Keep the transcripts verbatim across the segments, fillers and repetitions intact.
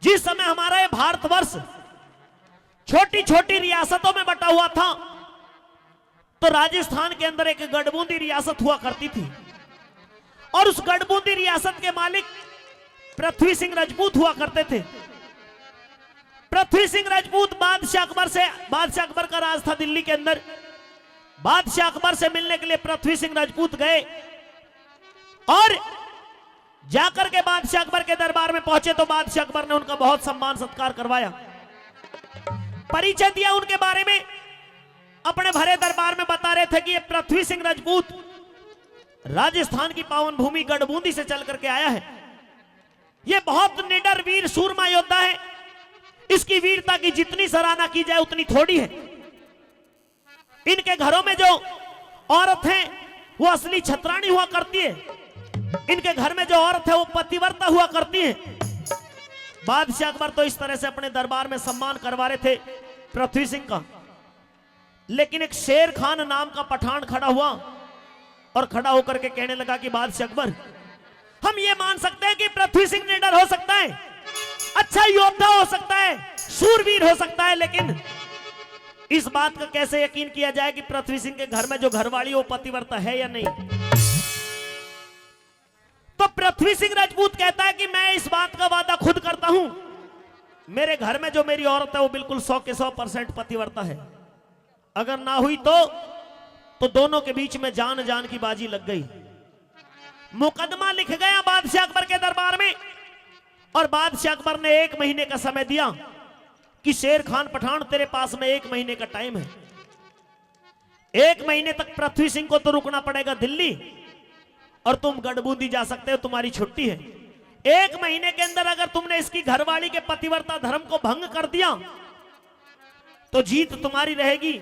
जिस समय हमारा ये भारतवर्ष छोटी छोटी रियासतों में बटा हुआ था, तो राजस्थान के अंदर एक गढ़बूंदी रियासत हुआ करती थी, और उस गढ़बूंदी रियासत के मालिक पृथ्वी सिंह रजपूत हुआ करते थे। पृथ्वी सिंह रजपूत बादशाह अकबर से, बादशाह अकबर का राज था दिल्ली के अंदर, बादशाह अकबर से मिलने के लिए पृथ्वी सिंह रजपूत गए और जाकर के बादशाह अकबर के दरबार में पहुंचे तो बादशाह अकबर ने उनका बहुत सम्मान सत्कार करवाया, परिचय दिया उनके बारे में। अपने भरे दरबार में बता रहे थे कि ये पृथ्वी सिंह रजपूत राजस्थान की पावन भूमि गढ़बूंदी से चल करके आया है। ये बहुत निडर वीर सूरमा योद्धा है। इसकी वीरता की जितनी सराहना की जाए उतनी थोड़ी है। इनके घरों में जो औरत है वो असली छतरानी हुआ करती है। इनके घर में जो औरत है वो पतिव्रता हुआ करती है। बादशाह अकबर तो इस तरह से अपने दरबार में सम्मान करवा रहे थे पृथ्वी सिंह का, लेकिन एक शेर खान नाम का पठान खड़ा हुआ और खड़ा होकर के कहने लगा कि बादशाह अकबर, हम ये मान सकते हैं कि पृथ्वी सिंह निडर हो सकता है, अच्छा योद्धा हो सकता है, शूरवीर हो सकता है, लेकिन इस बात का कैसे यकीन किया जाए कि पृथ्वी सिंह के घर में जो घरवाली, वो पतिव्रता है या नहीं? तो पृथ्वी सिंह राजपूत कहता है कि मैं इस बात का वादा खुद करता हूं, मेरे घर में जो मेरी औरत है वो बिल्कुल सौ के सौ परसेंट पतिव्रता है। अगर ना हुई तो, तो दोनों के बीच में जान जान की बाजी लग गई। मुकदमा लिख गया बादशाह अकबर के दरबार में, और बादशाह अकबर ने एक महीने का समय दिया कि शेर खान पठान, तेरे पास में एक महीने का टाइम है। एक महीने तक पृथ्वी सिंह को तो रुकना पड़ेगा दिल्ली, और तुम गढ़बूंदी जा सकते हो, तुम्हारी छुट्टी है। एक महीने के अंदर अगर तुमने इसकी घरवाली के पतिव्रता धर्म को भंग कर दिया तो जीत तुम्हारी रहेगी,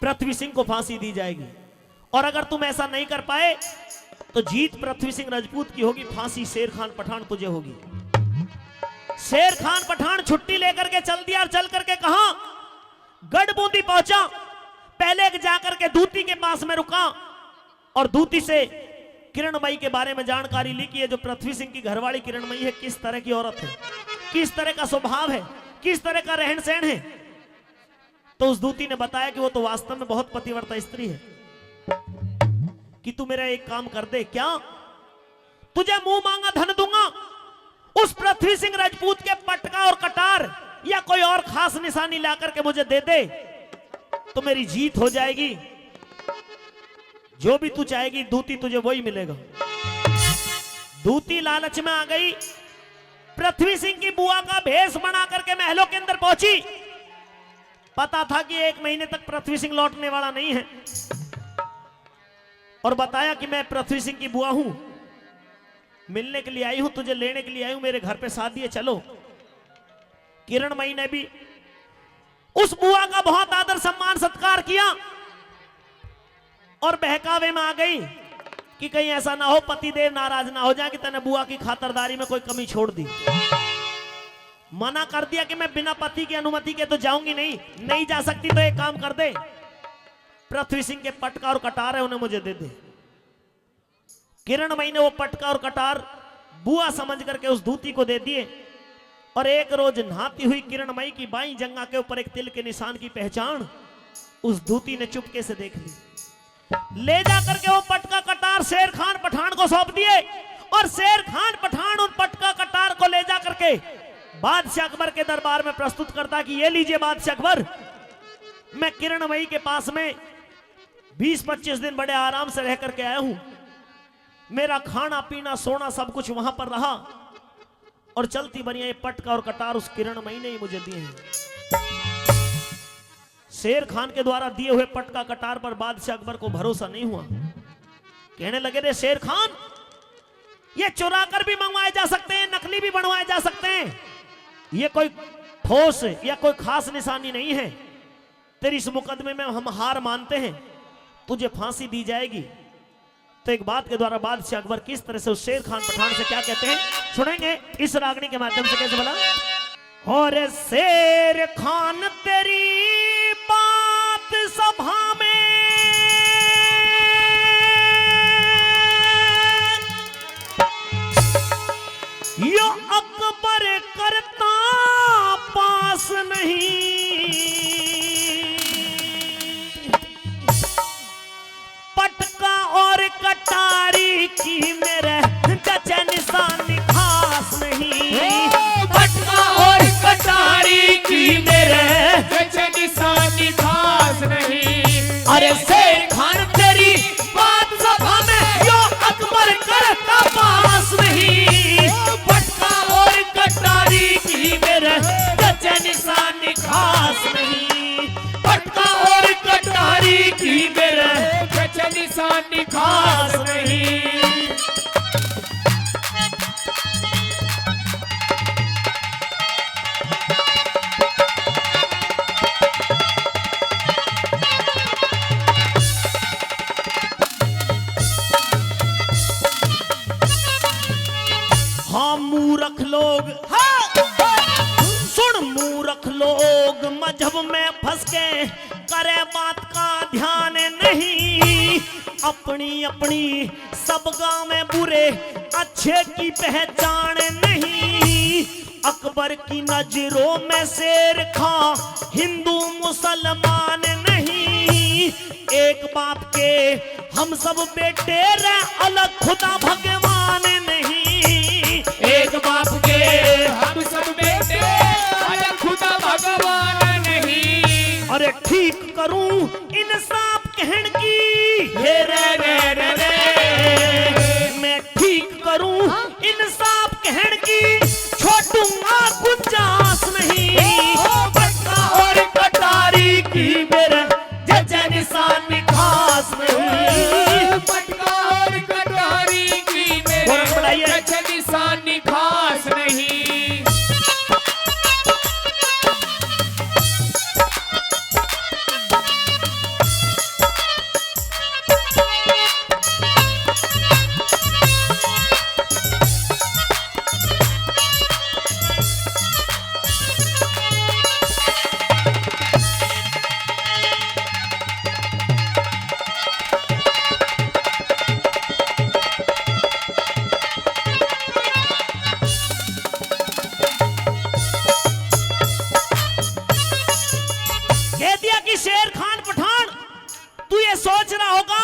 पृथ्वी सिंह को फांसी दी जाएगी। और अगर तुम ऐसा नहीं कर पाए तो जीत पृथ्वी सिंह राजपूत की होगी, फांसी शेर खान पठान तुझे होगी। शेर खान पठान छुट्टी लेकर के चल दिया और चल करके कहां? गढ़बूंदी पहुंचा। पहले एक जाकर के दूती के पास में रुका और दूती से किरणमयी के बारे में जानकारी ली कि ये जो पृथ्वी सिंह की घरवाली किरणमयी है, किस तरह की औरत है, किस तरह का स्वभाव है, किस तरह का रहन सहन है। तो उस दूती ने बताया कि वो तो वास्तव में बहुत पतिव्रता स्त्री है, कि तू मेरा एक काम कर दे। क्या? तुझे मुंह मांगा धन दूंगा। उस पृथ्वी सिंह राजपूत के पटका और कटार या कोई और खास निशानी ला करके मुझे दे दे, तो मेरी जीत हो जाएगी। जो भी तू चाहेगी दूती, तुझे वही मिलेगा। दूती लालच में आ गई, पृथ्वी सिंह की बुआ का भेष बना करके महलों के अंदर पहुंची। पता था कि एक महीने तक पृथ्वी सिंह लौटने वाला नहीं है, और बताया कि मैं पृथ्वी सिंह की बुआ हूं, मिलने के लिए आई हूं, तुझे लेने के लिए आई हूं, मेरे घर पे शादी है, चलो। किरणमयी ने भी उस बुआ का बहुत आदर सम्मान सत्कार किया और बहकावे में आ गई कि कहीं ऐसा ना हो पतिदेव नाराज ना हो जाए कि तने बुआ की खातरदारी में कोई कमी छोड़ दी। मना कर दिया कि मैं बिना पति की अनुमति के तो जाऊंगी नहीं, नहीं जा सकती तो एक काम कर दे, पृथ्वी सिंह के पटका और कटार है, उन्हें मुझे दे दे। किरणमयी ने वो पटका और कटार बुआ समझ करके उस दूती को दे दिए। और एक रोज नहाती हुई किरणमयी की बाईं जंगा के ऊपर एक तिल के निशान की पहचान उस दूती ने चुपके से देख ली। ले जा करके वो पटका कटार शेर खान पठान को सौंप दिए और शेर खान पठान उन पटका कटार को ले जा करके बादशाह अकबर के दरबार में प्रस्तुत करता कि ये लीजिए बादशाह अकबर, मैं किरणमयी के पास में बीस पच्चीस दिन बड़े आराम से रह करके आया हूं। मेरा खाना पीना सोना सब कुछ वहां पर रहा और चलती बनिया ये पटका और कटार उस किरणमयी ने ही मुझे दिए हैं। शेर खान के द्वारा दिए हुए पटका कटार पर बादशाह अकबर को भरोसा नहीं हुआ। कहने लगे, रे शेर खान, ये चुरा कर भी मंगवाए जा सकते हैं, नकली भी बनवाए जा सकते हैं, ये कोई ठोस या कोई खास निशानी नहीं है। तेरी इस मुकदमे में हम हार मानते हैं, तुझे फांसी दी जाएगी। तो एक बात के द्वारा बादशाह अकबर किस तरह से उस शेर खान पठान से क्या कहते हैं, सुनेंगे इस रागनी के माध्यम से। कैसे बोला? और शेर खान तेरी बात सभा में यो अकबर कर मूर्ख लोग मजहब में फंस के करे बात का ध्यान नहीं। अपनी अपनी सब गाँव में बुरे अच्छे की पहचान नहीं। अकबर की नजरों में शेर खां हिंदू मुसलमान नहीं। एक बाप के हम सब बेटे रे, अलग खुदा भगवान नहीं। एक बाप के हम सब बेटे, अलग खुदा भगवान नहीं। अरे ठीक करूं इंसाफ कहन की, हे रे रे रे रे। मैं ठीक करूं इंसाफ कहन की, छोड़ूंगा गुंजाश नहीं। ओ, ओ, बटका और कटारी की मेरे जचे निशान खास नहीं। बटका और कटारी की मेरे गोरख बढ़ाइए। जचे निशान खास नहीं। कह दिया कि शेर खान पठान, तू ये सोच रहा होगा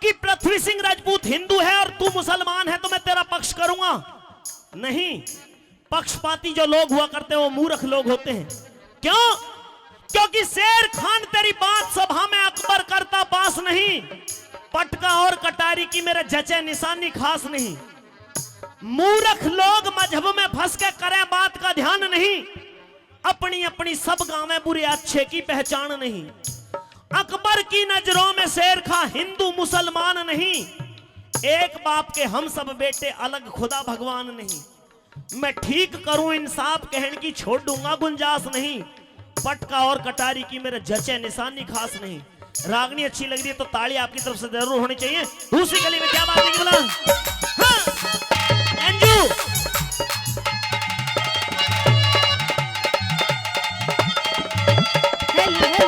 कि पृथ्वी सिंह राजपूत हिंदू है और तू मुसलमान है, तो मैं तेरा पक्ष करूंगा। नहीं, पक्षपाती जो लोग हुआ करते हैं, वो मूर्ख लोग होते हैं। क्यों? क्योंकि शेर खान तेरी बात सभा में अकबर करता पास नहीं, पटका और कटारी की मेरे जचे निशानी खास नहीं। मूर्ख लोग मजहब में फंस के करें बात का ध्यान नहीं, अपनी अपनी सब गाँव में बुरे अच्छे की पहचान नहीं। अकबर की नजरों में शेर खां हिंदू मुसलमान नहीं, एक बाप के हम सब बेटे अलग खुदा भगवान नहीं। मैं ठीक करूं इंसाफ कहन की, छोड़ दूंगा गुंजाश नहीं। पटका और कटारी की मेरे जचे निशानी खास नहीं। रागनी अच्छी लग रही है तो ताली आपकी तरफ से जरूर होनी चाहिए। दूसरी गली में क्या बात है कि बोला? हाँ। अंजू। Hello, hello.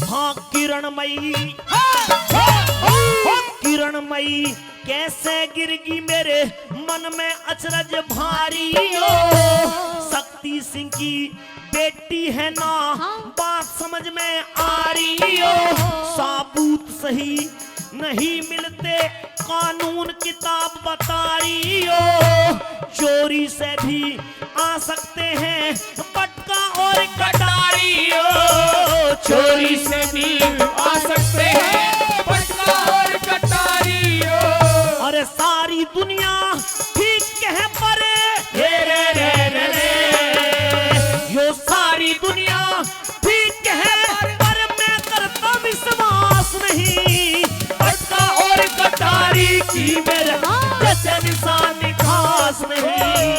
हाँ, किरणमयी। हाँ, हाँ, हाँ। हाँ, किरणमयी। कैसे गिरगी मेरे मन में अचरज भारी ओ, शक्ति सिंह की बेटी है ना, हाँ। बात समझ में आ रही ओ, साबूत सही नहीं मिलते, कानून किताब बता रही ओ, चोरी से भी आ सकते हैं पटका और कटारी ओ, चोरी से भी आ सकते हैं पटका और कटारी ओ। अरे सारी दुनिया ठीक कह पर, हे रे रे रे रे, यो सारी दुनिया ठीक कह पर मैं करता विश्वास नहीं। पटका और कटारी की मेरे जचे निशानी खास नहीं।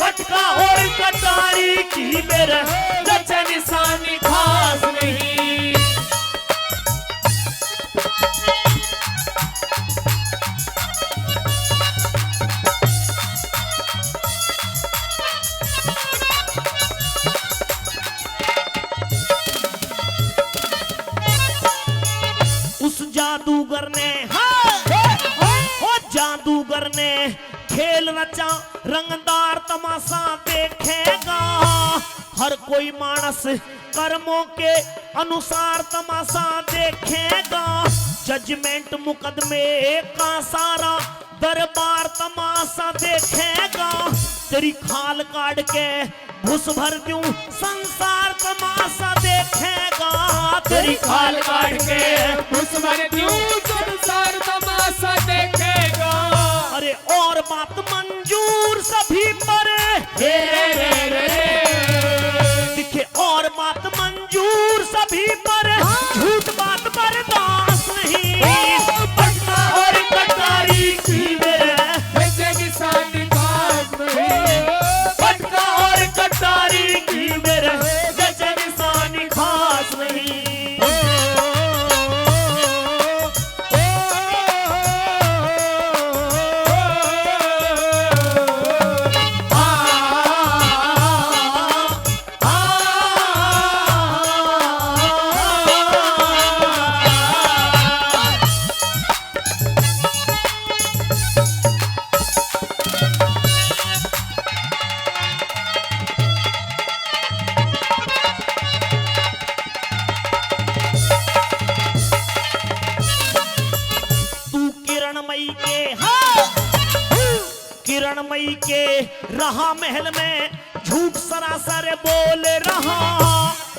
पटका और कटारी की मेरे जचे निशानी खास नहीं। उस जादूगर ने, हाँ, ओ जादूगर ने खेल रचा, रंगदार तमाशा देखेगा। हर कोई मानस कर्मों के अनुसार तमाशा देखेगा। जजमेंट मुकदमे का सारा दरबार तमाशा देखेगा। तेरी खाल काट के भूस भर दूं, संसार तमाशा देखेगा। तेरी खाल काट के भूस भर दूं, संसार तमाशा देखेगा। अरे और बात मंजूर सभी पर, हे रे रे रे रे। दिखे और बात मंजूर सभी पर, हाँ। झूठ बात बर्दाश्त नहीं। ओ, पटका और कटारी की मेरे जचे निशानी खास नहीं। पटका और कटारी की मेरे जचे निशानी खास नहीं। ओ, मई के, हाँ। किरण मई के रहा महल में, झूठ सरासर बोल रहा।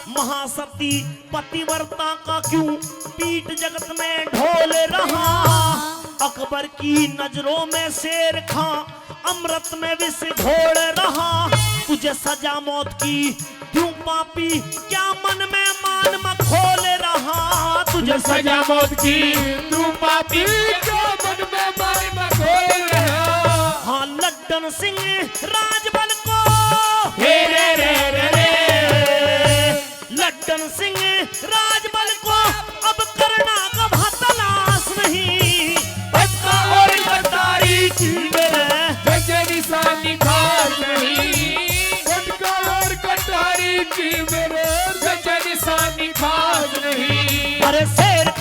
महासती पतिव्रता का क्यों पीठ जगत में ढोल रहा। अकबर की नजरों में शेर खां, अमृत में विष घोल रहा। तुझे सजा मौत की क्यों पापी, क्या मन में मान मखोल रहा। तुझे तुझे सजा मौत की, तू पापी, क्या मन में मान मखोल रहा। हाँ, लड्डन सिंह राजबल को, हे रे रे रे रे। लड्डन सिंह राजबल को अब करना गवा तलाश नहीं। बचका और कटारी की मेरे, जैसे निशानी खास नहीं। बचका और कटारी की मेरे, जैसे निशानी खास नहीं। अरे शेर